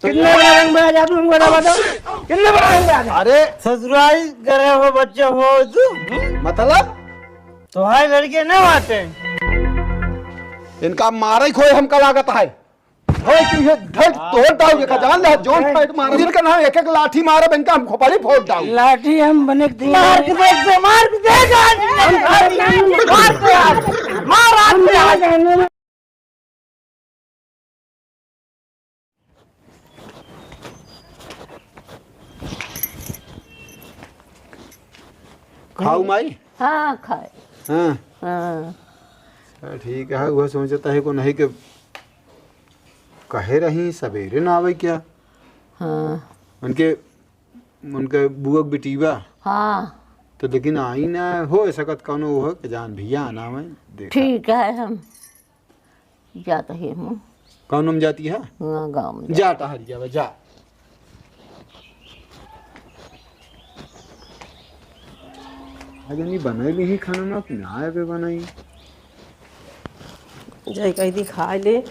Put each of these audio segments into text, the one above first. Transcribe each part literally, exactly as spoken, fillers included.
कितने बड़ा रंगबाज है तू, हमको बता दो। कितने बड़ा रंगबाज है? अरे ससुराल करे हो बच्चे हो तू? मतलब? तो हाय लड़के ना आते। इनका मारे खोए हमका लागत है। धोए की ये धोए तोड़ डाल के जान ले, जौन फाइट मार। इनका नाम एक एक लाठी मारे, इनका हम खोपड़ी फोड़ डाल। लाठी हम बने के मार के देख दे, मार के देख आज। हम मार के आज। मार आज। खाऊ माई? हाँ, खाए। हाँ। हाँ। हाँ, ठीक है, वह सोचता है को नहीं के कहे रही, सवेरे ना आवे क्या? हाँ। उनके, उनके बुआ के बिटीवा। हाँ। तो लेकिन आई ना, हो सकत कौनो हो के जान भैया आना में देखा। ठीक है, हम जात ही हूँ। कौन हम जाती है? हाँ, गाँव में। जा टहल जावे, जा। अगर नहीं बनाई नहीं खाना ना, अपने आए पे बनाई। जाई कह दी खा ले।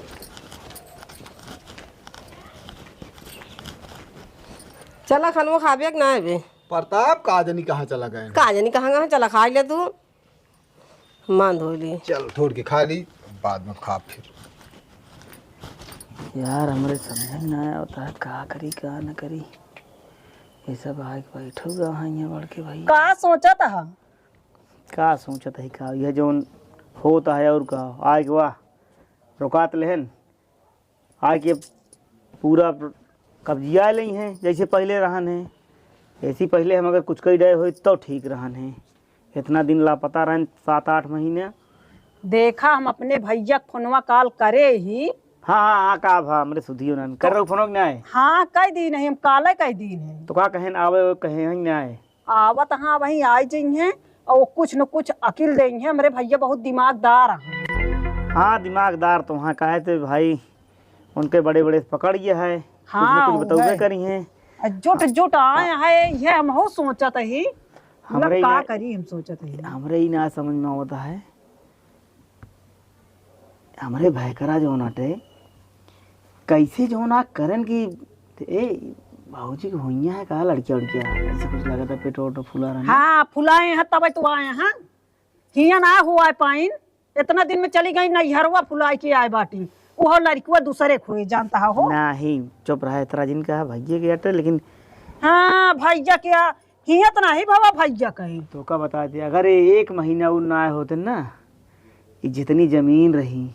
चला खानवा खाबे कि ना आबे? प्रताप का जनी कहाँ चला गए? का जनी कहाँ गए? चला खा ले तू। मान धो ली। चल, थोड़ के खा ली, बाद में खा फिर। यार, हमरे समझ में ना आवता है, का करी, का न करी। ये सब आके बैठो गा हाँ यहाँ बढ़ के भाई। का सोचत ह? का सोचत है का? यह जौन होत है और का? आके वाह, रोकात लेहन। आके पूरा कब्जिया लेई हैं, जैसे पहिले रहन हैं। ऐसी पहिले हम अगर कुछ कही डे होई तो ठीक रहन हैं। इतना दिन लापता रहन, सात आठ महीने। देखा, हम अपने भैया के फोनवा कॉल करे ही। हाँ, हाँ, हाँ, का भा, हमरे सुधियो नन। कर रहो फोनो कि नाय? हाँ, कह दी नहीं, हम काले कह दी नहीं। तो का कहेन, आवे, कहे हैं कि नाय? आवत हाँ, वहीं आई जइहें और वो कुछ न कुछ अकिल देइहें। हमरे भैया बहुत दिमागदार हैं। हाँ, दिमागदार तो हाँ, काहे ते भाई उनके बड़े बड़े पकड़ ये है, कुछ न हाँ, कुछ बतौबे उहे। करी हैं। आ, जुट जुट आए हैं, ये हमहू सोचत ही। हमरे मतलब, का ना, करी, हम सोचत ही। हमरे ही ना समझ में आवत है। हमरे भयकरा जौन आटे, कैसे जौन आ करन की, ए, भौजी के होइया है का लड़किया उड़किया? ऐसे कुछ लगता है, पेट ओट फुला रहन। हाँ, फुलाए हैं, तब तो आए हैं। हियाँ ना हुआ है पाइन। इतना दिन में चली गई, नैहरवा फुलाए के आए बाटी। उहो लड़कुआ दूसरे खोए, जानता हो। नहीं, चुप रहा, इतना दिन का है भैया के आटे, लेकिन हाँ, भैया के आ, हियाँ तो नहीं भवा भैया कहीं। तो का बता दे, अगर ये एक महीना उ ना आए होते ना, ये जितनी जमीन रही,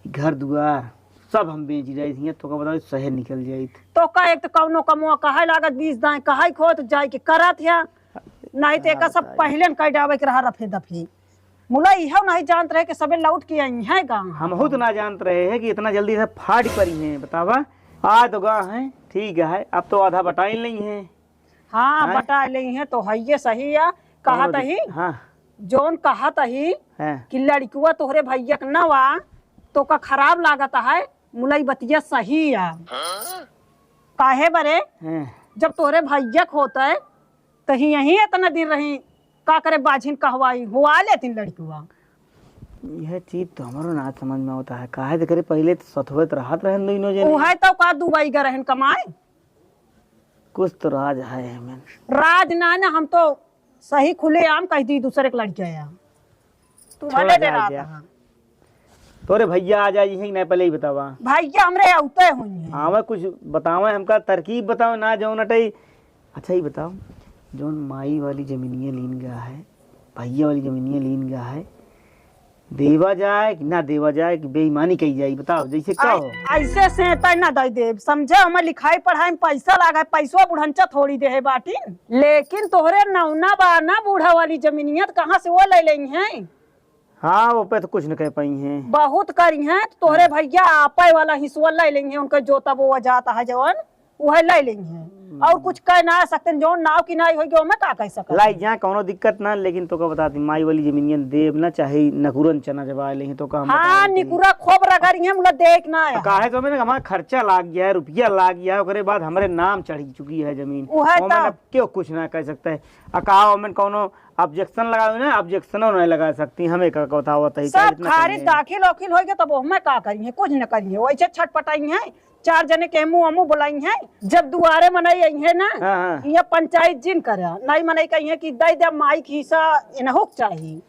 घर दुआर, सब हम बेच जाइत हियाँ, तो का बता दे, शहर निकल जाइत। तो का एक तो कौनो कमवा कहे लागत, बीस दाएं कहे खोत जाए के करत है, नहीं तो एका सब पहले न कह डावे के रहा रफे दफे। मुला इहो नहीं जानत रहे कि सबे लौट के आई हैं गाँव। हमहू तो ना जानत रहे हैं कि इतना जल्दी से फाट परी हैं, बतावा। आ तो गा हैं, ठीक है, अब तो आधा बटाई नहीं है। हाँ, हैं? बटा लेई हैं तो हइये सही है। कहत कौनो दि-, ही, हाँ। जौन कहत ही हैं। कि लड़कुआ तोहरे भैया के न वा, तो का खराब लागत है, मुलई बतिया सही है। हाँ। काहे बरे? हैं। जब तोहरे भैया के होत है, तो ही यहीं इतना दिन रही, का करे बाझिन कहवाई, हुआ लेतिन लड़कुआ। यह चीज तो हमरो ना समझ में आवता है, काहे से करे पहिले तो सथवे तो रहत रहन दोनों जने। उहे तो का दुबई गए रहन कमाए। कुछ तो राज है हमें। राज ना, ना, हम तो सही खुले आम कह दी दूसरे के लड़के आया। तू छोड़ा भले जाए डरात द्या। हाँ। तोरे भैया आ जाए, यही नहीं पहले ही बतावा। भैया हमरे आउते हुई हैं। आवे कुछ बतावे, हमका तरकीब बतावे ना जौन अटई। अच्छा, ये बताओ, जौन माई वाली जमीनिया लीन गया है, भैया वाली जमीनिया लीन गया है, देवा जाए कि ना देवा जाए कि बेईमानी कही जाए, बताओ, जैसे का ऐ-, हो? ऐसे से तय ना दे देब, समझे? हमें लिखाई पढ़ाई में पैसा लागा है, पैसवा बुढ़ंचा थोड़ी दे है बाटी, लेकिन तोहरे नौना बा ना बूढ़ा वाली जमीनिया, तो कहाँ से वो ले लेई हैं? हाँ, वो पे तो कुछ न कह पाई हैं। बहुत करी हैं, तो तोहरे हाँ। भैया आपे वाला हिस्सा ले लेई हैं, उनका जोता बोआ जाता है जवन, उहे ले लेई हैं। हम्म। और कुछ कह ना सकते, जौन नाव की नाई होई, ओमे का कह सकत लाई हैं? जा, कौनो दिक्कत ना, लेकिन तो का बता दी, माई वाली जमीनियन देब ना, चाहे नकुरन चना जब आ लेई हैं, तो का हम हाँ, बता देते हैं। निकुरा खूब रगड़ी हैं, मुला देख ना आया। काहे तो मैंने हमारा खर्चा लाग गया है, रुपया लाग गया है, ओकरे बाद हमरे नाम चढ़ी चुकी है जमीन। उहे ओमे तो। अब क्यों कुछ ना कह सकता है। आ का ओमे कौनो objection लगावे ना, objectionो नहीं लगा सकती, हमें का, का बतावत है, सब इतना खारिज करिए। दाखिल ओखिल होइगे, तब ओहमे का करिए, कुछ न करिए, वैसे छटपटाई हैं, चार जने के मुँह हमू बोलाई हैं, जब दुआरे मनई आई है ना, हाँ, हाँ। यहाँ पंचायत जिन करा, नहीं मनई कही है कि दे दे माई के हिस्सा इनहू के चाही।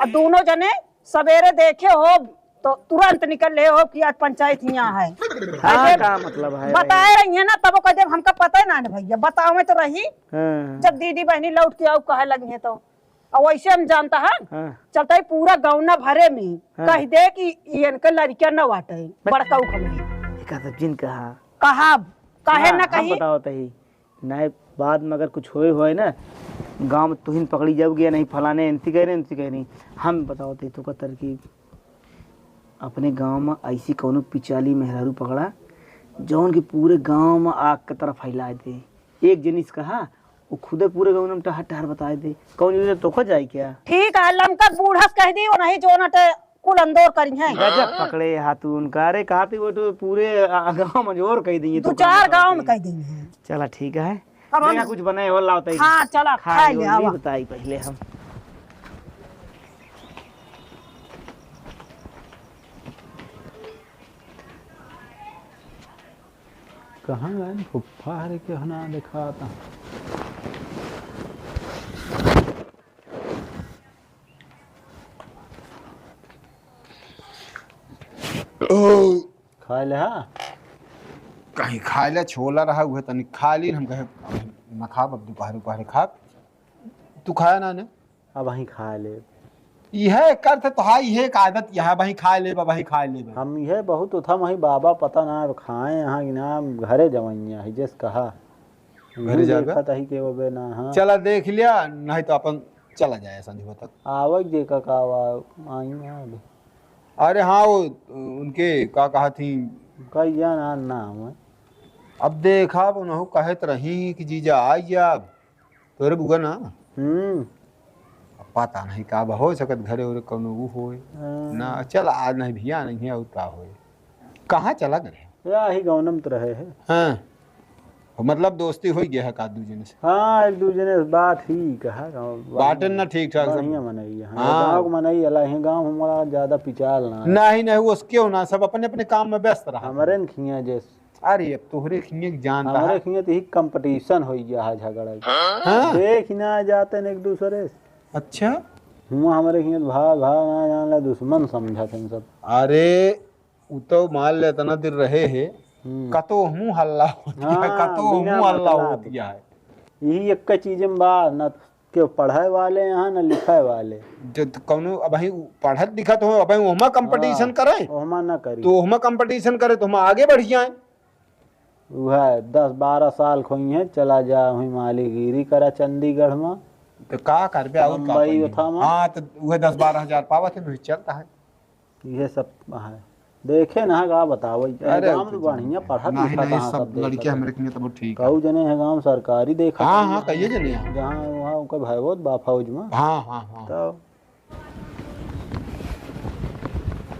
और दोनों जने सवेरे देखे हो तो तुरंत निकल ले हो कि आज पंचायत यहाँ है। हाँ, ऐसे का मतलब है बताए भाई? रही है ना, तब कह दे हमका पता ही ना है भैया, बतावे तो रही। हाँ। जब दीदी बहनी लौट के आओ कहे लगी है तो, और वैसे हम जानता है, हाँ। चलता ही पूरा गाँव ना भरे में हाँ। कह दे कि ये इनके लड़कियां न बाटे, बड़का उखम है। एका सब जिन कहा। कहा, काहे हाँ, ना हम कही? बताओ तही। नहीं, बाद में अगर कुछ होए होए ना, गाँव में तुहिन पकड़ी जाओगी या नहीं, फलाने इनती कह रहे, इनती कह रही। हम बताओ तही तो का तरकीब। अपने गाँव में ऐसी कौनो पिचाली मेहरारू पकड़ा, जौन की पूरे गाँव में आग की तरह फैला दे। एक जनिस कहा, वो खुदे पूरे गाँव में टहर टहर बताए दे। कौन जनिस तोका जाए क्या? ठीक है, लमका बूढ़ा से कह दी, वो नहीं जो ना टे कुल अंदोर करी हैं। गजब पकड़े हा तू उनका। अरे कहा थी वो तो पूरे आ, गाँव में जोर कह दी है, दो तो चार गाँव में कह दी है। चला ठीक है। अब हम देखा कुछ बनाए हो लाओ तई। हाँ, चला, खा खाए लो, ले, नहीं आवा। बताई पहले हम। कहाँ गए फुफ्फा हरे के ना देखाता। ओ। खाए ले हा? कहीं खाए ले, छोला रहा, उहे तनी खा ली, हम कहे, "अब न खाब, अब दोपहर, दोपहर खाब।" तू खाया ना ने? अब वहीं खा ले। इहे करत तो हा, इहे एक आदत, यहाँ वहीं खा ले, वहीं खा ले। हम इहे बहुत उठा, वहीं बाबा पता ना, अब खाए यहाँ कि ना, घरे जवाइया है, जस कहा। घरे जाबे? देखत ही के ओबे ना, हाँ। चला देख लिया, नहीं तो अपन चला जाए संझुआ तक। आवक जे का, का आवा, आई ना अबे। अरे हाँ, वो उनके का कहा थी? कई जान आ ना आवे। अब देखा, अब उनहु कहत रही कि जीजा आई जा, तोरे बुआ ना। हम्म। अब पता नहीं का बा, हो सकत घरे ओरे कौनो ऊ होए। हाँ। ना, चल आज नहीं भिया नहीं है, और का होए। कहाँ चला गए? या ही गौनम तो रहे है। हाँ। मतलब दोस्ती हो गया है का दू जने से? हाँ, एक दू जने से बात ही कहा, गाँव बाटे ना ठीक ठाक सब? बढ़िया मनई है। हाँ। गाँव के मनई अला है, गाँव हमारा ज्यादा पिचाल ना है। नहीं, नहीं, वो क्यों ना, सब अपने अपने काम में व्यस्त रहा। हमरे न खिया जैसे। अरे, अब तोहरे खिया के जान हमरे रहा। खिया तो ही competition हो गया है, झगड़ा। हाँ? देख ना जाते न एक दूसरे से। अच्छा। हुआ हमरे खिया भाग, भाग ना जान ला, दुश्मन समझा थे सब। अरे, उ तो मान ले, इतना दिन रहे है, हम्म। कतो हमू हल्ला होत है, हाँ, कतो बिना हमू हल्ला मतलब। होत है। यही एक चीज में बा, न केहू पढ़े वाले यहाँ, न लिखे वाले। जो त कौनो अब ही पढ़त लिखत हो, अब ही ओहमा competition हाँ, करे, ओहमा ना करी। तो ओहमा competition करे, तो हम आगे बढ़ जाए। उहे दस बारह साल खोई है, चला जा, हुई मालीगिरी करा चंडीगढ़ में। तो का करबे, और का बम्बई करिए? उठा में। हाँ, तो उहे दस बारह हजार पावत है, वही चलता है। इहे सब है। देखे ना का बतावई। अरे, गाँव में तो बढ़िया पढ़त नहीं, लिखत नहीं, हाँ, सब सब देखत लड़के हैं। हमरे किने तब ठीक है। कऊ जने हैं गाँव सरकारी देखत हाँ, हैं। हाँ, कई जने हैं। जहाँ वहाँ उनका भाई बहुत बा फौज में। हाँ, हाँ, हाँ। तो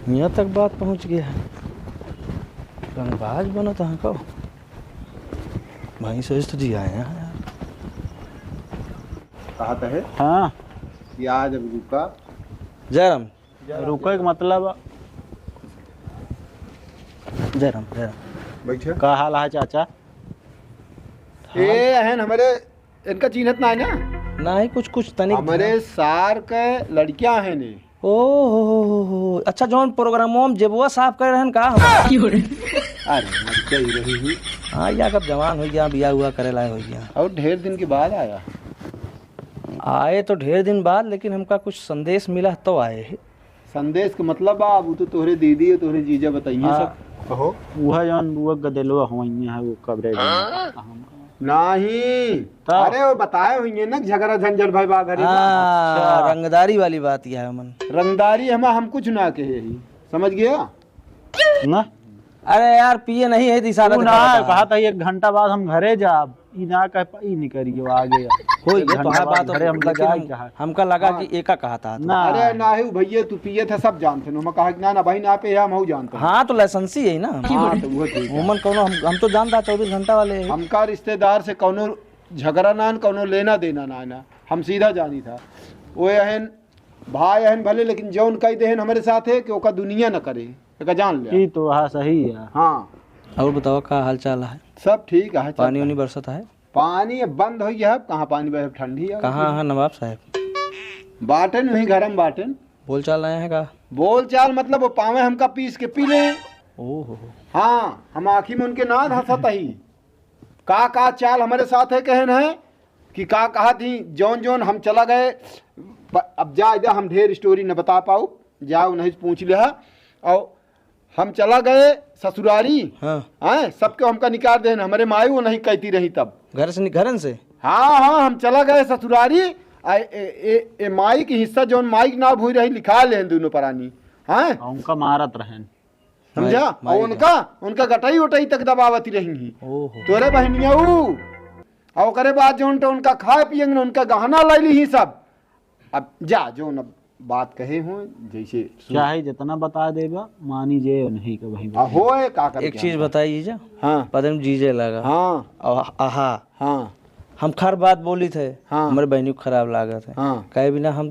यहाँ तक बात पहुँच गया है। रंगबाज बनत हाँ को। भाई सोच तो दिया है यार। कहा तो है। हाँ। कि आज अब रुका। जय राम। रुके के मतलब। जय राम, जय राम। बैठे। का हाल है चाचा? ए, अहन हमरे, इनका चिन्हत ना है ना? नहीं, कुछ, कुछ तनिक हमरे ध्यान। सार के लड़कियां हैं ने। ओ हो हो हो हो। अच्छा, जौन प्रोग्रामों में जेबुआ साफ करे रहन का हम? अरे, लड़कियां ही रही हुई। हाँ, या कब जवान हो गया, बिया हुआ करे लाए हो गया। और ढेर दिन के बाद आया। आए तो ढेर दिन बाद, लेकिन हमका कुछ संदेश मिला तो आए। संदेश के मतलब बा, अब उ तो तोहरे दीदी है, तोहरे जीजा बताइए हाँ। सब। कहो। उहे जौन बुआ गदेलवा होइया है, वो कबरे में। नहीं। ता। अरे, वो बताए होइए ना, झगड़ा झंझट भाई बा घरे में। हाँ, अच्छा। रंगदारी वाली बात यह है, मन। रंगदारी हम, हम कुछ ना कहे ही, समझ गया? ना। अरे यार, पिए नहीं है, तो इशारा तू ना दिखावत है। कहा था, "एक घंटा बाद हम घरे जाब।" ई ना कह पा-, ई नहीं करी, वो आगे। हो, ये एक तो घंटा है बाद बात, घरे हम हमका लगा लेकिन कि हम, चाहत। हमका लगा हाँ। कि एका कहा था। ना। अरे, ना ही भैया, तू पिए था, सब जानते हैं। हम कहा कि ना, ना भाई, ना पे हम हऊ जानते हैं। हाँ, तो लाइसेंसी है ना। हाँ, तो वो ठीक है। उमन कौनो हम, हम तो जानता चौबीस घंटा वाले हैं। हमका रिश्तेदार से कौनो झगड़ा ना, कौनो लेना देना ना, ना। हम सीधा जानी था। वो अहन भाई अहन भले, लेकिन जौन कह देहन हमरे साथ है कि ओका दुनिया न करे। एका जान ले। ई तो हाँ सही है। हाँ। और बतावा, का हाल चाल है? सब ठीक है, सब पानी उनी बरसत है? पानी अब बंद होइ गया, अब कहाँ पानी बरसे, ठंडी है। कहाँ है नवाब साहब? बाटेन, वहीं घर में बाटेन। बोल चाल आए हैं का? बोल चाल मतलब वो पावे हमका पीस के पी ले। ओहो। हाँ, हम आँखी में उनके ना धंसत ही। का का चाल हमरे साथ है, कहन है कि का कहत ही, जौन जौन हम चला गए, प-, अब जा, जा, हम ढेर story न बता पाउब, जाओ नहीं पूछ लिहा। और हम चला गए ससुरारी। हाँ। हैं, सबके हमका निकाल देहन, हमरे माई वो नहीं कहती रही तब। घर से नि-, घरन से? हाँ, हाँ, हम चला गए ससुरारी। आ, ए, ए, ए, माई की हिस्सा जौन माई के नाव भुई रही, लिखा लेहन दोनों परानी। हैं? आ, उनका मारत रहन। समझा? माई, माई और उनका, उनका गटाई उटाई तक दबावती रही ही। ओहो। तोरे बहनिया ऊ। और ओकरे बाद जौन तो उनका खाए पिए न, उनका गहना ले ली ही सब। अब जा, जौन अब बात कहे हो, जैसे सु- चाहे जितना बता देबा, मानी जे नहीं के वही आ, बता। होए, का करे एक के चीज हम? बताइए जा। हाँ। पदम जीजे लगा। हाँ। और आहा। हाँ। हम खर बात बोली थे, हाँ। हमरे बहनी को खराब लागत है। हाँ। कहे बिना हम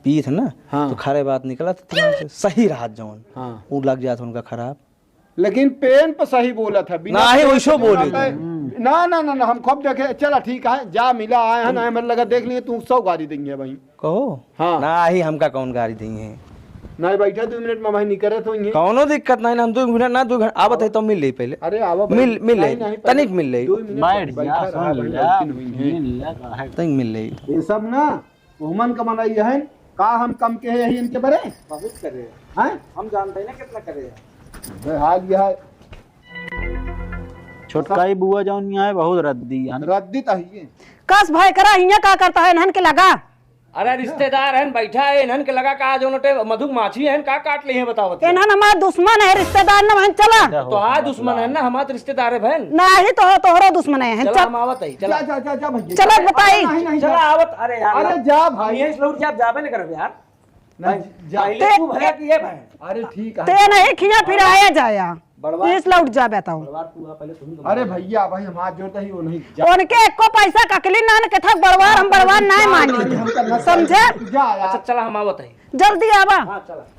पीत ना, हाँ। तो खरे बात निकला तो दिमाग से सही रहत जौन, हाँ। ऊ लग जात उनका खराब। लेकिन पेन पर सही बोलत है, बिना ना ही पेन वैसो पर बोले बोलत है। थे। ना, ना, ना, ना, हम खूब देखे, चला ठीक है, जा मिला आए हैं, ना हमारे लगा देख लिए, तू सौ गारी देंगे भाई। कहो। हाँ। ना ही हमका कौन गारी देंगे? ना ही बैठा दो मिनट में भाई निकरे तो ये। कौनो दिक्कत नहीं ना, हम दो मिनट ना, दो घंटा आवत है तो मिल ले पहले। अरे आवा भाई। मिल, मिल ले, नहीं, नहीं, पहले तनिक मिल ले। दो मिनट बैठ बैठा जा, रहा सुन भाई, लिया, गलती नहीं है। मिल लिया, काहे? तनिक मिल ले। ये सब ना ओमन का मनई हन, का हम कम के है यही इनके बरे? बहुत करे हैं। हैं? हम जानते हैं ना कितना करे हैं। बे, हाल यह है। छोटका ही बुआ जौन यहाँ है, बहुत रद्दी है। रद्दी तो है ये। कस भाई करा, हियाँ का करता है, इन्हन के लगा? अरे रिश्तेदार हैं, बैठा है, इन्हन के लगा का, जो नोटे मधुक माछी हैं, का काट ली हैं, बताओ, बताओ। इन्हन हमार दुश्मन है, रिश्तेदार न हैं, चला। तोहार दुश्मन है ना, हमार रिश्तेदार है बहन। नाही तो हो, तोहरो दुश्मन है, चला, चल। हम आवत है, चला। जा, जा, जा, जा भैया। चला, बताई। नहीं, नहीं, चला, जा। आवत, अरे यार, अरे, जा भाई। यहीं से लौट के आप जाबे नहीं करब यार। नहीं, भाई, जा। पहले ते तू भला किए भाई। अरे, ठीक है। ते नहीं खिया फिर आया जाया। बड़वा। इस लौट जाबे तो। बड़वा, तू आ, पहले तू ही अरे भैया, भाई, हम हाथ जोड़ते ही वो नहीं जा। उनके एको पैसा ककली नान के था, बड़वार हम बड़वार नहीं मानी। हमका न समझे? जा यार। अच्छा, चला, हम आवत है। जल्दी आवा। हाँ, चला।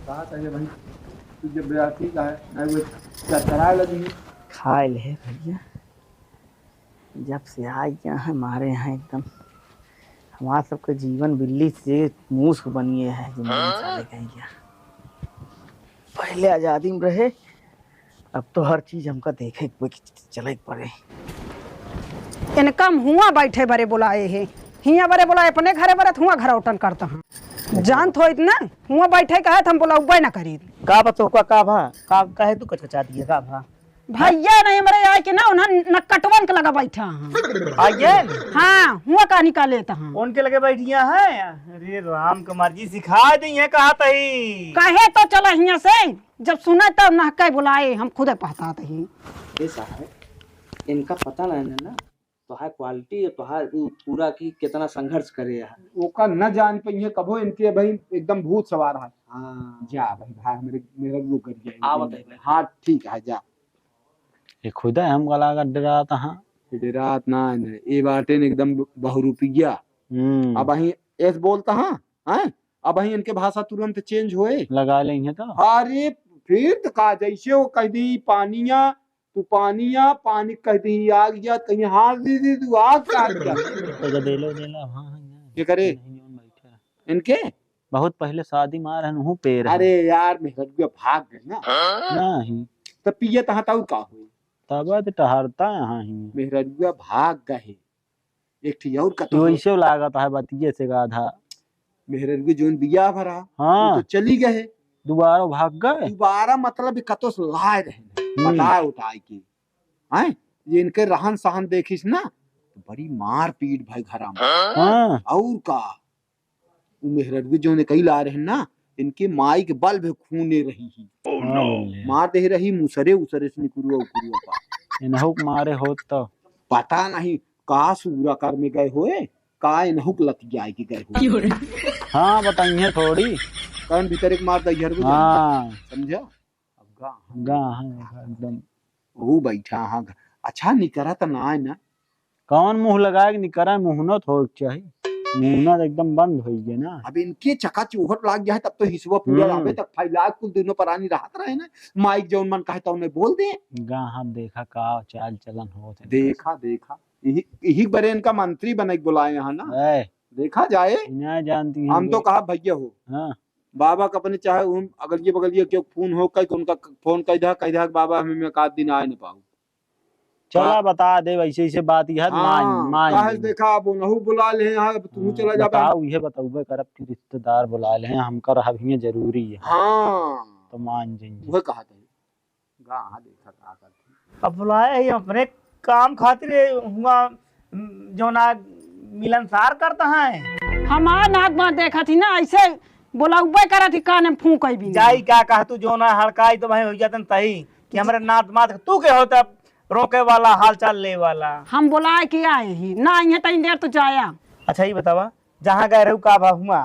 कहा था ये भाई, तू जब बेइज्जती का है, नहीं वो चरचरा लगी। खाए ले भैया, जब से आ गया है हमारे यहाँ एकदम, हमार सबके जीवन बिल्ली से मूस बनिए है, जिंदगी हाँ? साले कहीं गया। पहले आजादी में रहे, अब तो हर चीज हमका देखे के पड़े, चले के पड़े। इनका हम हुआ बैठे बरे बुलाए हैं, हिया बरे बुलाए, अपने घरे बरे त हुआ घरौटन करता हूँ। जानत होइत ना, हुआ बैठे कहे त हम बुलाउबे ना करी। का बा तोहका, का भा? का, काहे तू कचकचा दिए, का भा? भैया नहीं हमरे आए के ना, उन्हें नकटवन के लगा बैठा हैं। आइए। हाँ, हुआ का निकाले त हम। उनके लगे बैठिया हैं? अरे राम, कमर जी सिखा दी है, कहा तही। कहे तो चला हिया से, जब सुने तब नहके बुलाए, हम खुदे पहतात ही। ए साहब, इनका पता नहीं है ना, तोहार quality और तोहार उ पूरा की कितना संघर्ष करे है। ओका न जान पइहे कबो, इनके भाई एकदम भूत सवार है। हाँ। जा भाई, भाई मेरे, मेरा वो कर गया। आवत है भाई। हाँ, ठीक है, जा। ये खुदा हमका लागत डरात हाँ। डरात ना है, ये बाटे न एकदम बहुरूपिया। हम्म। अब अहीं ऐस बोलता हाँ, हैं? अब अहीं इनके भाषा तुरंत change होए। लगा लेंगे तो। अरे, फिर तो का, जैसे वो कह दी पानिया, तू पानिया, पानी कह दी आग, या कहीं हाथ दे दी, तू आग काट दिया। तो गदेलो देला, हाँ, हाँ, यहाँ। के करे? नहीं, यहाँ बैठे रहे। इनके? बहुत पहले शादी मार है, उहू पे रहे। अरे यार, मेहररुआ भाग गए ना। नहीं। तो पिए तहाँ तऊ का हुई? तब तो टहरता यहाँ ही। मेहररुआ भाग गए। एक ठे और कतो यो हो। इसे लागत है बतिये से गाधा। मेहररुआ जोन बियाह भरा, हाँ। वो तो चली गए। दोबारा भाग गए? दोबारा मतलब कतो से लाए रहे, हम्म। पटाए उठाए के। हैं? ये इनके रहन सहन देखिस ना, तो बड़ी मारपीट भाई घरा में। हाँ। और का? उ मेहररुआ जोन कई ला रहे ना, इनके माई के बल भी खूने रही ही। हाँ, बोले। मार दे रही, मुसरे उसरे से निकुरुआ उकुरुआ का। इनहू के मारे होत तो। पता नहीं, का सूरा कर में गए होए, का इनहू के लतियाए के गए होए। हाँ, बताइए थोड़ी। कौन भीतर एक मार दहियर को हाँ। समझा? अब गा, गा, हाँ, एकदम। वो बैठा, हाँ, गा। अच्छा, निकरा तो ना है ना? कौन मुँह लगाए के निकरा, मुँह न तो हो के चाही। मुहना तो एकदम बंद होइ गया ना। अब इनके चकाचौहट लाग गया है, तब तो हिसवा पूरा हम्म। अबे तक फैला कुल दुनो परानी रहत रहे ना। माइक जौन मन कहे तौने बोल दे। गाहब देखा का चाल चलन होत है। देखा, देखा। यही, यही बरे इनका मंत्री बने के बुलाए हैं ना। ए। देखा जाए। ना जानती है हम तो ये। कहा भैया हो। हाँ। बाबा का अपने चाहे उन अगलिए बगलिए क्यों फोन हो, कई उनका फोन कह दा, कह दा, "बाबा हमें मैं एक आध दिन आए न पाऊ।" चला हाँ। बता दे, वैसे ऐसे बात यह हाँ, मान, मान काहे ले। देखा, अब उनहु बुला ले हैं, अब तू हम्म, चला जा बा। बताओ, ये बतौबे करब कि रिश्तेदार बुला ले हैं, हमका रहब हियाँ जरूरी है। हाँ। तो मान जाएंगे। वह कहा था, गा, हाँ, देखा का करती। अब बुलाए ही अपने काम खातिर हुआ, जौन आज मिलनसार करता है। हमार नाक बात देखा थी ना, ऐसे बोलौबे करत ही, कान में फूंक आई भी जाई नहीं। का कह तू, जो ना हड़काई तो भाई हो जातन तही कि हमरे नात मात तू के होता रोके वाला, हाल चाल ले वाला। हम बोलाए के आए ही ना, इहे तनी देर तो जाया। अच्छा, ये बतावा, जहाँ गए रहू का भा हुआ?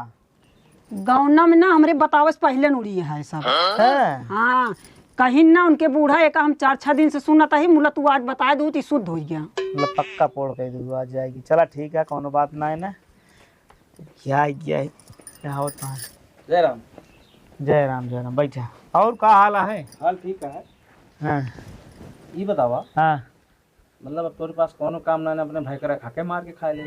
गौना में ना हमरे बतावे से पहले न उड़ी है सब। हाँ। हाँ, कहीं ना उनके बूढ़ा एक हम चार छह दिन से सुनत ही, मुला तू आज बताए दू ती शुद्ध हो गया। मतलब पक्का पोड़ कह दू, आज जाएगी। चला ठीक है, कोनो बात ना है ना। क्या, क्या, क्या होता है? जय राम। जय राम, जय राम, बैठा। और का हाल है? हाल ठीक है। हाँ। ई बतावा। हाँ। मतलब, अब तोरे पास कौनो काम ना, ना अपने भाई करा खा के मार के खाए ले।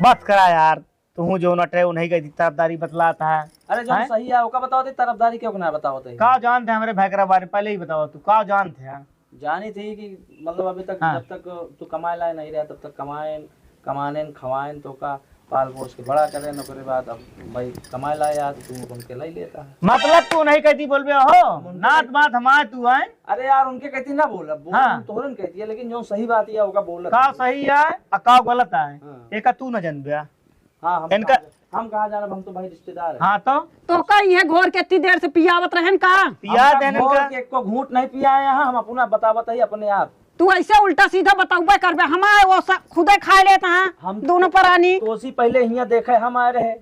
बात करा यार, तू जो नटे उन्हीं के तरफदारी बतलाता है। अरे, जो हैं? सही है, ओका बताओ, ते तरफदारी क्यों ना बताओ ते? का जानते हैं हमरे भाई करा बारे, पहले ही बताओ तू, का जानते हैं? जानी थी कि मतलब अभी तक हाँ। जब तक तू कमाए लाए नहीं रहा, तब तक कमाएन, कमानेन, खवाएन, तो का पाल पोस के बड़ा करेन, ओकरे बाद अब भाई कमाए लाए यार, तू उनके लाई लेता है। मतलब तू नहीं कहती बोलबे हो, हम उनके नात बात हमारे तू आए। अरे यार, उनके कहती ना बोल, अब बोल हाँ। हम तोहरन कहती है, लेकिन जो सही बात है, ओका बोलत का है। सही है, आ का गलत है, हाँ। एका तू न जानबे। हाँ, हम इनका कहाँ, हम कहाँ जानब, हम तो भाई रिश्तेदार हैं। हाँ तो? तो का इहे घोर के इतनी देर से पियावत रहन का? पिया हम देन घोर इनका। के एको घूंट नहीं पियाए हैं, हम अपना बतावत है अपने आप। तू ऐसे उल्टा सीधा बतौबे करबे, हमारे वो सब खुदे खाए लेत हैं, हम दोनों परानी। तोसी पहले हियाँ देखे हम आए रहे,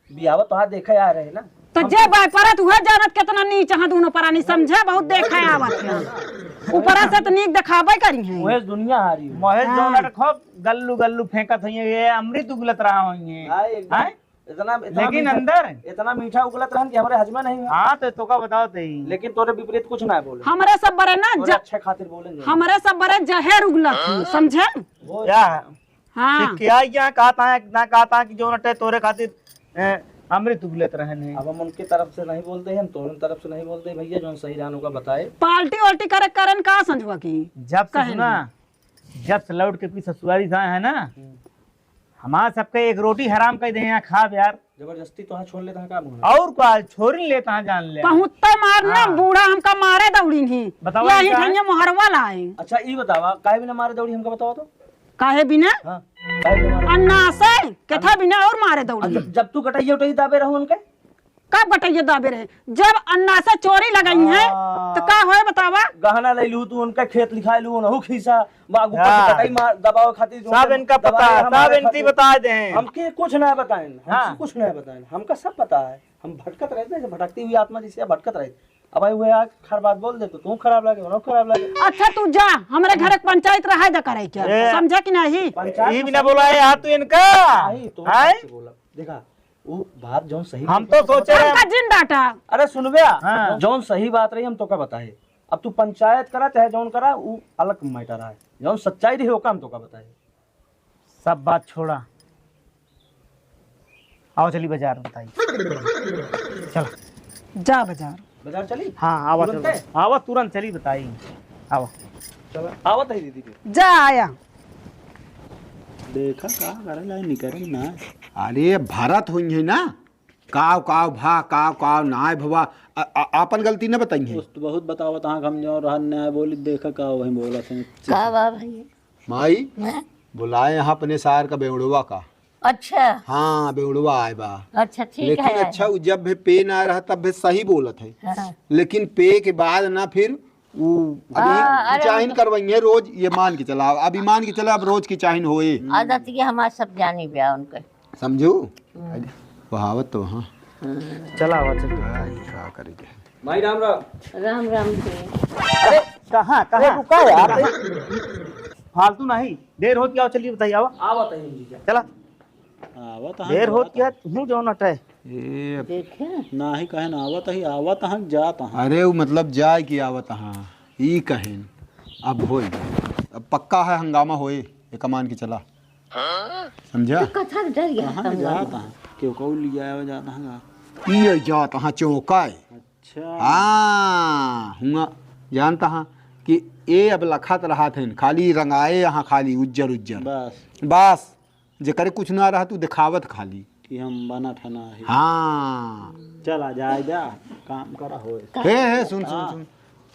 बियावत तोहार देखे आए रहे ना। तो हम जे तो बाय परत उहे जानत केतना नीच हैं दोनों परानी, समझे? बहुत देखे आवत हैं। ऊपरा से तो नीक देखाबे करी हैं। महेश दुनिया हारी हो। महेश हाँ। जौन अटक हो, गल्लू गल्लू फेंकत हैं, ये अमृत उगलत रहा होइए। हाँ, एकदम। हैं? इतना, इतना लेकिन मीठा, अंदर? इतना मीठा उगलत रहन कि हमरे हजमे नहीं है। हाँ, तो तोका बताओ ते ही। लेकिन तोरे विपरीत कुछ ना बोले। हमरे सब बरे ना तोरे ज-, अच्छे खातिर बोले नहीं। हमरे सब बरे जहर उगलत ही, समझे? वो क्या? हाँ। कि क्या यहाँ कहता है, ना कहता है कि जो नटे तोरे खातिर, ए, अमृत उगलत रहन है। अब हम उनके तरफ से नहीं बोलते हैं, हम तोरन तरफ से नहीं बोलते भैया, जो सही रहन ओका बताए। पार्टी वार्टी करे, करन का संझवा की? जब से कहे सुना, नहीं। जब से लौट के अपनी ससुरारी से आए हैं ना, हम्म। हमार सबके एक रोटी हराम कर दे यहाँ खाब यार। जबरदस्ती तो हाँ छोड़ लेता है का मुँह? और का छोड़ लेता है जान ले। पहुँचते मारना हाँ। बूढ़ा हमका मारे दौड़ी नहीं। बताओ यही इनका। ठैया मोहरवा लाए। अच्छा ई बतावा काहे बिना मारे दौड़ी हमका बताओ तो? काहे बिना? हाँ, काहे बिना मारे? अन्ना से, केथा बिना और मारे दौड़ी। अच्छा, जब तू गटैया उटैया दाबे रहू उनके? कब गटैया दाबे रहे? जब अन्ना से चोरी लगाई है, हाँ। तो का होए बतावा? गहना ले लू तू उनका, खेत लिखाए लू उनहु खीसा, बागू हाँ। पर गटई मार, दबावे खातिर जो सब उनके इनका दबाए पता, हमारे सब इनकी खातिर। बता दे। हमके कुछ ना बताएन, हमसे हाँ। कुछ ना बताएन, हमका सब पता है। हम भटकत रहते हैं, भटकती हुई आत्मा जैसे भटकत रहते। अब भाई, वह आज खराब बात बोल दे, तो तू खराब लगे, उन्हें खराब लगे। अच्छा, तू जा, हमरे घर एक पंचायत रहे जा करे क्या? ए, समझा कि नहीं? पंचायत ई में बिना सही बोलाए यार तू इनका। नहीं, तो हैं? कैसे बोला? देखा, वो बात जौन सही हम बोला, तो सोचे रहे हमका जिन डाटा। अरे सुनबे, हाँ। जौन सही बात रही हम तोका बताए। अब तू पंचायत करा चाहे जौन करा, वो अलग मैटर है। जौन सच्चाई रही ओका हम तोका बताए। सब बात छोड़ा, आओ चली बाजार बताई। चल। जा बाजार। बाजार चली? हाँ, आवा तुरंते? चल। आवा तुरंत चली बताई। आवा। चल, आवत है दीदी फिर। जा आया। देखा का करे लाई निकरे ना। अरे भरत हुई है ना, काव काव भा, काव काव नाय भवा, आ-, आ-, आपन गलती न बताई है। उस तो बहुत बतावत हाँ, हम जो रहन न्याय बोली, देखा का वही बोलत हैं। का बा भैया? माई, हैं? बुलाए यहाँ अपने सार का बेवड़वा का। अच्छा। हाँ, बेवड़वा आए बा। अच्छा, ठीक लेकिन है। अच्छा, उ जब भी पे ना रहा, तब भी सही बोलत है। हाँ। लेकिन पे के बाद ना फिर उ अभी हाँ, अरे किचाहिन उनका करवाइए रोज, ये मान के चला। अभी मान के चला, अब रोज किचाहिन होए। आदत ये हमार सब जानी ब्या उनके। समझू? हम्म। बहावत तो हाँ। चला, आवा, चल। भाई, का करेंगे? माई राम राम। राम राम जी। अरे, कहाँ, कहाँ? अरे, रुका यार। फालतू नहीं, देर होती, आओ, चलिए, बताइए, आओ। आवत है जीजा। चला। आवत हाँ, देर होत जात क्या हाँ। तू जौन हटे। ए, देखे? नाही कहेन आवत ही, आवत हाँ, जात हाँ। अरे, उ मतलब जाए कि आवत हाँ, ई कहेन। अब होई, अब पक्का है हंगामा होए, एक मान के चला। समझा? तो कथा डर गया कहाँ हंगामा। जात हाँ? केहू कहू लिया आवे जात हाँ का? ये जात हाँ चौकाए। अच्छा। हाँ, हुआ जानत हाँ कि ए अब लखत रहत हैं, खाली रंगाए यहाँ खाली उज्जर उज्जर। बस। बस, जेकरे कुछ ना रहत उ देखावत खाली। कि हम बनत है ना है। हाँ। चला जाए जा, काम करा होए। हे, हे, सुन, सुन, हाँ। सुन।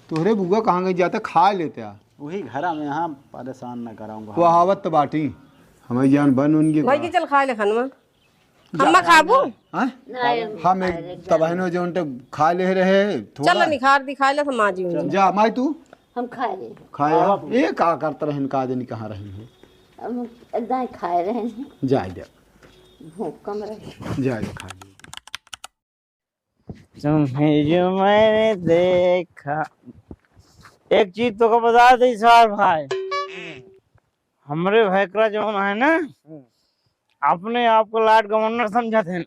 तोहरे बुआ कहाँ गई जाते खा लेते आ। वही घरा में यहाँ परेशान ना कराऊंगा। वो आवत तो बाटी, हमारी जान बन उनके भाई का। के चल खा ले खानवा। जा। अम्मा खाबू? हाँ? नहीं, हम एक खाए ले, तबहिनो जो उनटे खा ले रहे, थोड़ा। चल निखार दिखाए ले, हम आ जाऊंगी। जा, माई तू? हम खाए ले। खाया? हाँ। ये का करत रहन, का दिन कहाँ रही है? हम दाएं खाए रहे हैं। जा, जा। भूख कम रही। जा, जा, खा ले। तुम्हें जो मैंने देखा, एक चीज तोका बता दी सार भाई, हमरे भैकरा जौन है ना, अपने आप को लाट गवर्नर समझत हैं।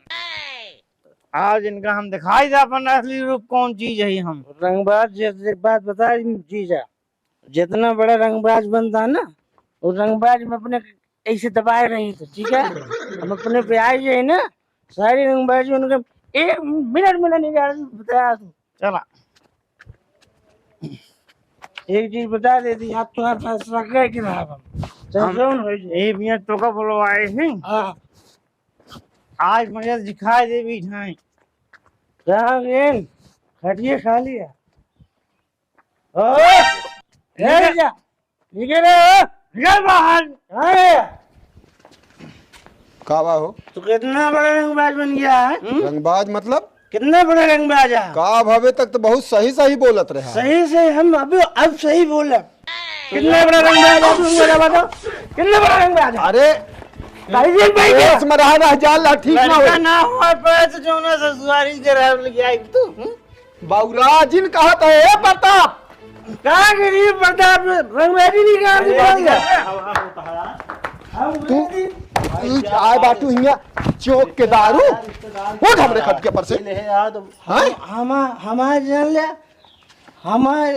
आज इनका हम दिखाई दे अपन असली रूप कौन चीज है हम। रंगबाज, जैसे एक बात बता जीजा, जितना बड़ा रंगबाज बनता है ना, वो रंगबाज में अपने ऐसे दबाए रही थे, ठीक है? हम अपने पे आए जाए ना, सारी रंगबाजी उनके एक मिनट में नहीं जा रही, बताया तू। चला। एक चीज बता दे दी, आज तुम्हारे पास रख गए कि ना हम? हम, चल, हो जाए। ए मियाँ, तोका बोलवाए हैं। हाँ। आज मजा दिखाई दे भी नहीं। कहाँ गेन? खटिए खा लिया। ओ, ए, जा। निकल रे, निकल बाहर। अरे। का बा हो? तू कितना बड़ा रंगबाज बन गया है? हम्म? रंगबाज मतलब? कितना बड़ा रंगबाज है? का अब अबे तक तो बहुत सही सही बोलत रहा। सही से हम अब, अब सही बोलब। कितना बड़ा रंगबाज है तू, मेरा बताओ। कितना बड़ा रंगबाज है? अरे, कहीं भी बैठ जा। देश में रहा ना, जान ला, ठीक ना हो। लड़का ना हो पाए तो जो ना ससुरारी के रह गया तू, हम्म? बौरा जिन कहत है, ए प्रताप। का गिरी प्रताप, रंगबाजी नहीं कर दी, अरे, बोल दे। हम, हम होता है। हम तू, बोल दी। तू आए बाटू हियाँ चौक के दारू। उठ हमरे खटिया पर से। ले यार, तो हैं? हम, हमार जान ले, हमार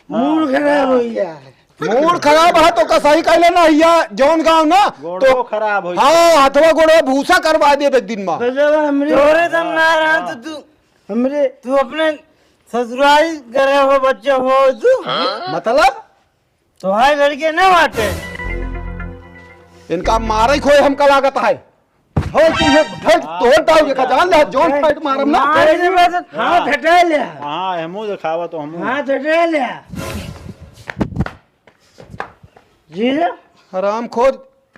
मूड खराब हो गया है। मूड खराब है तो का सही कह लेना हिया, जौन गाँव ना, गोड़ो तो खराब हो हाँ, हथवा गोड़ो भूसा करवा दे एक दिन में। गजब हमरे तोरे दम ना रहा तो तू हमरे तू अपने ससुराल करे हो, बच्चे हो तू? मतलब? तोहार लड़के ना बाटे। इनका मारे खोए हमका लागत है। हो तू ये ढेर तोड़ दाऊ ये का जान ले, जौन फाइट मारम ना। मार दे बस, हाथ हटा ले। हाँ, हमू दिखावा तो हमू। हाथ हटा ले। जी रे। हरामखोर,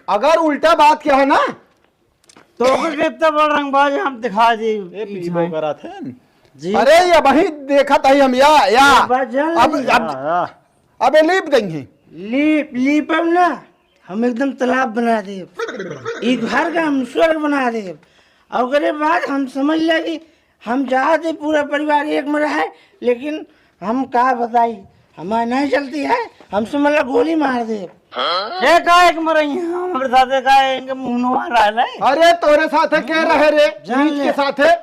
अगर उल्टा बात किया है ना, तो ओकर कितना बड़ा रंगबाज हम दिखा दी। ए, पीबो करा थे। जी। अरे, ये वही देखत है हम, या, या। एक बात जान अब, ली। अब, हाँ, हाँ। अबे लीप देंगे। लीप, लीपम ना, हम एकदम तालाब बना देब। ई घर का हम स्वर्ग बना देब। और ओकरे बाद हम समझ ले कि हम चाहते पूरा परिवार एक में रहे, लेकिन हम का बताई, हमारे नहीं चलती है, हमसे मतलब गोली मार दे। ये का एक मरई है, हमारे साथ का इनके मुंह में मार रहा है। अरे तोरे साथ है, के रहे रे? जान नीच ले। के साथ है।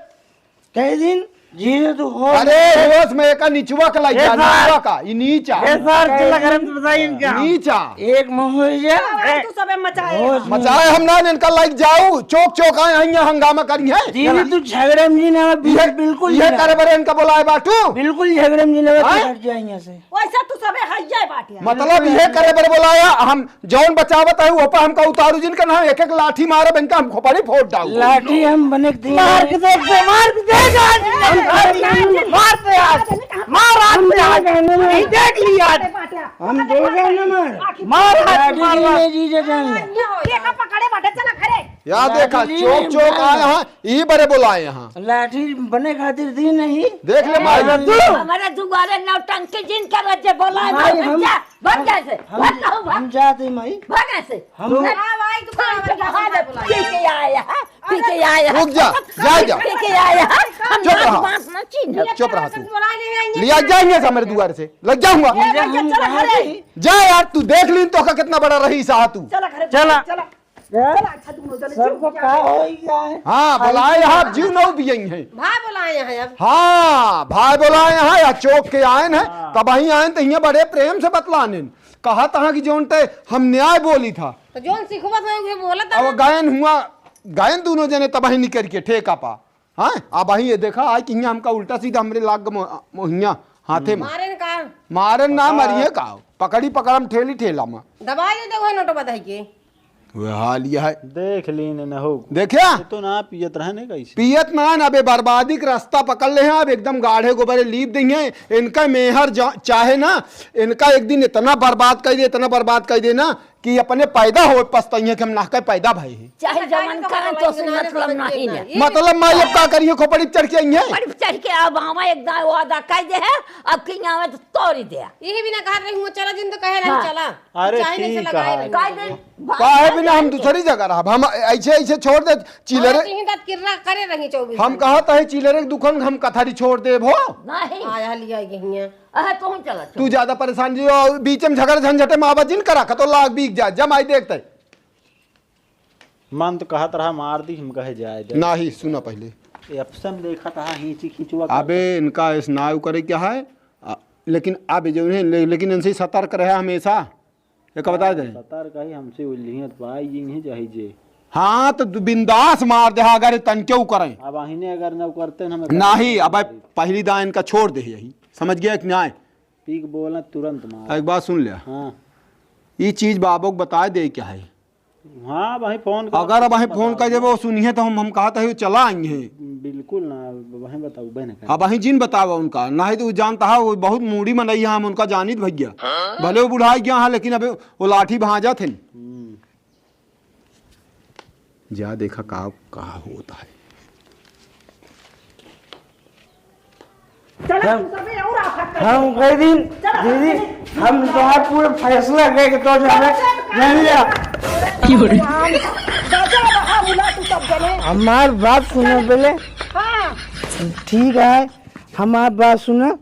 कई दिन जीने तो हो। अरे होश में एका निचवा का लाइक ए जा, सार। निचवा का, ई नीचा। ए सार, चिल्ला करम तो बताई इनका। नीचा। एक मुंह हो जा। अरे तू सबे मचाए। होश में। मचाए हम ना, इनका लाइक जाऊ, चौक चौक आए हैं, यहाँ हंगामा करी है। दीदी, तू झगड़े में जी ना, बिल-, ये, बिल्कुल ये ना। करे बरे इनका बोलाए बाटू। बिल्कुल झगड़े में जी ना, हाँ? हट जा यहाँ से। वैसे तू सबे हइये बाटे। मतलब ये करे बरे बोलाया, हम जौन बचावत है, वो पर हमका उतारू जिनका ना, एक एक लाठी मारब इनका, हम खोपड़ी फोड़ डाऊ। लाठी हम बने के दिन मार के देख दे, मार के देख आज। हम मार के देख, मार दे आज। मार आज हम दे आज। नहीं देख ली आज। हम दो जान ना मार। मार आज, लाठी मार, मार। नहीं जी, जे जान ले। ये का पकड़े बाटे, चला घरे। या देखा, लाठी चौक चौक आए हैं, यही बरे बोलाए हैं। लाठी बने खातिर दी नहीं। देख ले माई। अरे तू। हमारे दुआरे नौटंकी जिन कर जे बोलाए, भाई, भाग हम, जा, भाग जा से, हम, भाग जाओ, भाग। हम जाते माई। भाग ऐसे। हम हाँ भाई, तू कहाँ जा रहा है? पी के आया है, पी के आया है। रुक जा, जा, जा। पी के आया है। हम चुप रहा। मांस ना चीन्हे। चुप रहा तू। लिया जाएंगे हमारे दुआर से, लग जाऊंगा। ये हम चला घरे। जा यार, तू देख लीन तो का कितना बड़ा रहीस हा तू। चला घरे, चला। चला। चला, अच्छा, दोनों जने सबको चुप का हो गया। हो गया है? हाँ, बोलाए हैं, अब जीव नौ भी आई हैं। भाई बोलाए हैं अब। हाँ, भाई बोलाए हैं, या चौक के आए हैं, हाँ। तब वहीं आए हैं, तो हियाँ बड़े प्रेम से बतलाने। कहा तहाँ कि जौन ते हम न्याय बोली था। तो जौन सिखवत है, उहे बोलत अब है। गायन हुआ, गायन दोनों जने तब वहीं निकल के ठेका पा। हाँ, अब वहीं ये देखा, आए कि हियाँ हमका उल्टा सीधा हमरे लाग गए मो-, मोहिया हाथे में। मारे न का? मारे ना, हाँ। मरिए का? पकड़ी पकड़म ठेली ठेला में। दबाई दे, वही नोटवा दही के। वह हाल यह है। देख लीन न हो। देखा? ये तो ना पियत रहे ने कैसे? पियत ना, ना, अबे बर्बादी के रास्ता पकड़ ले हैं, अब एकदम गाढ़े गोबरे लीप देंगे। इनका मेहर जा-, चाहे ना, इनका एक दिन इतना बर्बाद कर दे, इतना बर्बाद कर दे ना, कि अपने पैदा होए पछताइए कि हम नाहके पैदा भए हैं। चाहे जवन करें तो से मतलब नहीं है। मतलब माई अब का करिए, खोपड़ी चढ़ के आई है। खोपड़ी चढ़ के अब हम एकदम वादा कर दे है, अब कि यहाँ में तो तोड़ दे। यही बिना कहा रही हूँ, चला जिन तो कहे रही, हाँ। चला। अरे चाहे नहीं से ठीक लगाए है। रही। कह दे, काहे बिना हम दूसरी जगह रहब? हम ऐसे, ऐसे छोड़ दे, चिलरे। और यहीं दाँत किर्रा करे रही चौबीस हम घंटे। कहा तो है चिलरे के दुकान हम कथारी छोड़ देब हो। नहीं। आया लिया गई है। अहे, तू चला, चल। तू ज्यादा परेशान जी, और बीच में झगड़ा झंझटे में आवाज जिन करा, खतो लाग बीक जा, जमाई देखते। मन तो कहत रहा, मार दी, हम कहे जाए दे। नाही, सुना पहले। ये अफसन देखा था, हींची खींचुआ करता। अबे, इनका इस नाव करे क्या है? आ, लेकिन अब जो है, ले-, लेकिन इनसे सतर्क रहे हमेशा। एक बता दें। सतर्क ही हमसे उलझियत भाई, ये नहीं चाहिए जे। हाँ, तो दु-, बिंदास मार दे, अगर तन क्यों करें। अब अहिने अगर न करते न हमें नाही, करते अब भाई। पहली दाएं इनका छोड़ दे यही, समझ गया कि नाय? पी के बोला तुरंत मार। एक बात सुन ले। हाँ। ये चीज बाबू को बता दे क्या है? हाँ, भाई फोन कर, अगर अब भाई फोन बता कर देबो, दो। सुनिए तो हम, हम कहते हैं चला आई हैं। बिल्कुल ना, वहीं बताओ, बहन का। अब वहीं जिन बतावा उनका, नहीं तो वो जानता है, वो बहुत मूड़ी मनई है, हम उनका जानित भैया। हाँ? भले वो बुढ़ा गया है, लेकिन अबे वो लाठी भांजा थे। हम्म। जा देखा का, का होता है। चला, हम, तू सबे और आफत कर हम दे। कह दिन, चला, दीदी, चला। हम तोहार पूरा फैसला करके तो जाने, चला, चला, जान लिया। राम, गजब है मुला तू सब जने। हमार बात सुनो पहले। हाँ। ठीक है, हमार बात सुनो।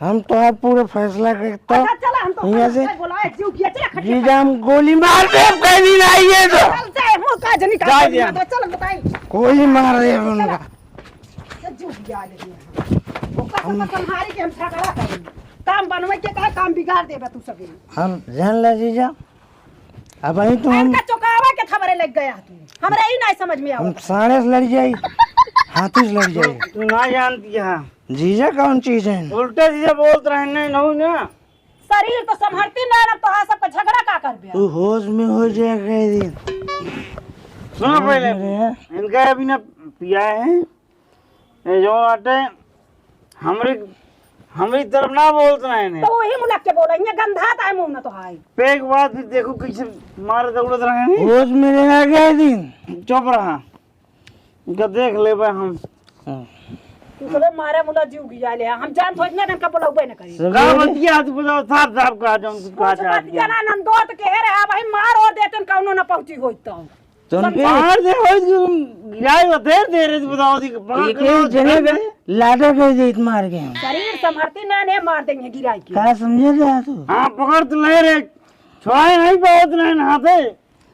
हम तोहार पूरा फैसला करता। अच्छा, चला, हम तो यहाँ से बोला है, जीव किया, चला, खटिया जीजा, हम गोली मार दे, कहीं नहीं आई है तो। चल, चल, मुँह का जनी का जा, गोली जा। मार दे, चल, बताई। गोली मार दे उनका। चल, जीव किया, लेकिन ओकर से संभारी के हम झगड़ा करेंगे। काम बनवे के कहे, काम बिगाड़ देबे तू सभी। हम जान ला जीजा, अब वही तो हम इनका चुकावा के खबरे लग गया तू। हमरा ही नहीं समझ में हम आवत। साढ़े से लड़ जाई, हाथी से लड़ जाई। तू ना जानती है। जीजा कौन चीज है? उल्टा सीधा बोलत रहे, नहीं, नहीं ना। शरीर तो संभरती ना, अब तोहार सबका झगड़ा का करबे? तू होश में हो जाए कह दिन। सुनो पहले, अरे। इनका अभी ना पिया है, ये जो आटे, हमरी, हमरी तरफ ना बोलत रहे ने। तो वही मुलक के बोला, ये गंधा ताय मुंह ना तो हाय। पेग बाद भी देखो कैसे मारे दौड़त रहे ने। होश में रहा कह दिन। चुप रहा। इनका देख लेबे हम। हाँ। तू सबे मारे मुला जीव गिया ले, हम जान थोड़ी ना इनका बुलाउबे न करी। का बतिया तू बताओ, साफ साफ कहा, जौन कुछ कहा कुछ चाहत बतिया है। ना, नंदोत के हे रहा भाई, मार और देतन, कौनो ना पहुंची होई तो। तो उनके समझा? मार दे होई, तू गिराई बतेर दे रे, तू बताओ, दी पकड़ एक के एक जने दे। लाडा कर दे, मार के हम। शरीर संभरती ना ने मार देंगे गिराई के। का समझे रहा तू? हाँ, पकड़ तो ले रे, छोड़े नहीं पावत नहीं हाथे।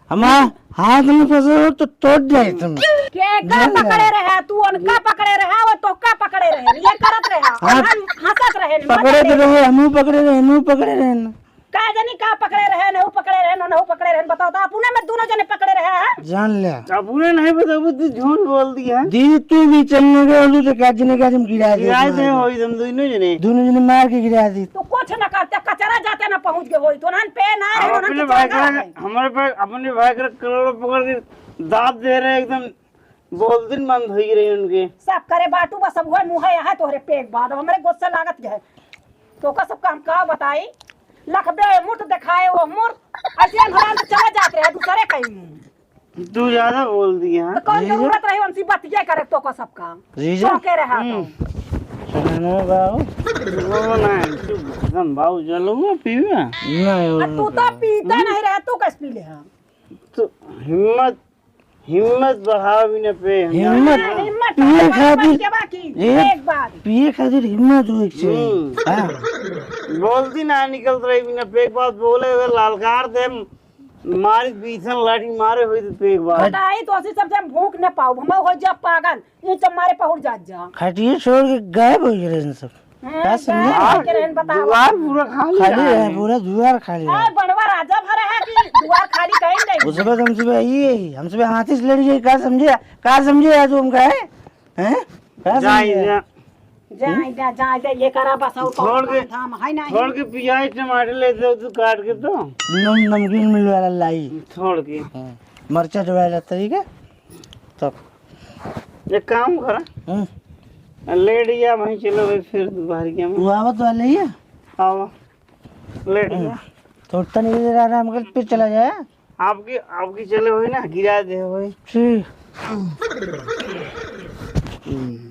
हमार हाथ में फंसे हो तो तोड़ जाए तुम। के का जान पकड़े ले। रहा? तू उनका पकड़े रहा, वो तो का पकड़े रहे? ये करत रहा। और हाथ हम हंसत रहे, पकड़े तो रहे, हमहू पकड़े रहे, हमहू पकड़े रहे ना। का जानी का पकड़े रहे, नहू पकड़े रहे, नहू पकड़े रहे, बताओ तो, अपने में दोनों जने पकड़े रहे हैं। जान ले। अपने नहीं बताबू, तू झूठ बोल दिया। दी तू भी चलने गए, तू तो क्या जने का तुम गिरा दे गिराए थे, मार के। वही तुम दोनों जने। दोनों जने मार के गिरा दी। तू कुछ न करते, कचरा जाते ना पहुंच गए होई, तो उन्हन पे ना रहे, उन्हन अपने के भाई चौका का, है। हमारे पे, अपने भाई का करोड़ पकड़ के दांत दे रहे एकदम, बोल दिन बंद हो रही उनके। सब करे बाटू बस, सब हुआ मुंह है, यहाँ तोहरे पेट बाद, अब हमरे गुस्सा लागत है। तो का सबका हम का बताई, लखबे मुठ दिखाए वो मुर, ऐसे हम हराम से चला जात रहे दूसरे कहीं। तू ज्यादा बोल दिया। तो कौन जीजा? जरूरत रही उनसे बतिया करे तो का सबका? जीजा? चौके रहा तो। हम्म। सुनो बाबू। वो ना, तू एकदम बाबू जलुआ पीवे? नहीं, और तू तो पीता नहीं रहा, तू कैसे पी ले? हाँ। तो हिम्मत, हिम्मत बढ़ाओ भी ना पे। हिम्मत, हाँ, हिम्मत पिए बढ़ाओ, खातिर, के बाकी, एक, एक बात। पिए खातिर हिम्मत होए के चाहिए। हम्म। हाँ। बोलती ना निकलत रही बिना पे, एक बात बोले, अगर ललकार दे, मारी बीसन लाठी मारे होई तो एक बार। बताई तो असी सब जब भूख न पाओ, हम हो जा पागल, ये सब मारे पहुड़ जात जा। खटिए छोड़ के गायब हो गए इन सब। हाँ, का समझे? गायब हो गए रहन, बताओ। दुआर पूरा खाली खाली है। है, पूरा दुआर खाली है। ए, बनवा राजा भरा है कि दुआर खाली कहीं नहीं। उस समय तुमसे भी यही है, हमसे भी हाथी से लड़ी जाए, का समझे? का समझे आज हमका है? हैं? का जाए समझे? जा। जाए जा, जाए जा, ये करा बस और छोड़ कौन के, काम धाम है नहीं। छोड़ के पियाज टमाटर ले दे तू काट के तो। नम-, नमकीन मिल वाला लाई। छोड़ के। हाँ। मरचा डुबाए ला तरीका। तब। एक काम करा। हम्म। लेट गया वहीं चलो भाई फिर दोपहर के में। वो आवत वाले ही है। आओ। लेट हम्म। गया। तो उतना नहीं दे रहा, आराम कर फिर चला जाए। आपकी, आपकी चले हुई ना, गिरा दे हुई। ठीक। हम्म।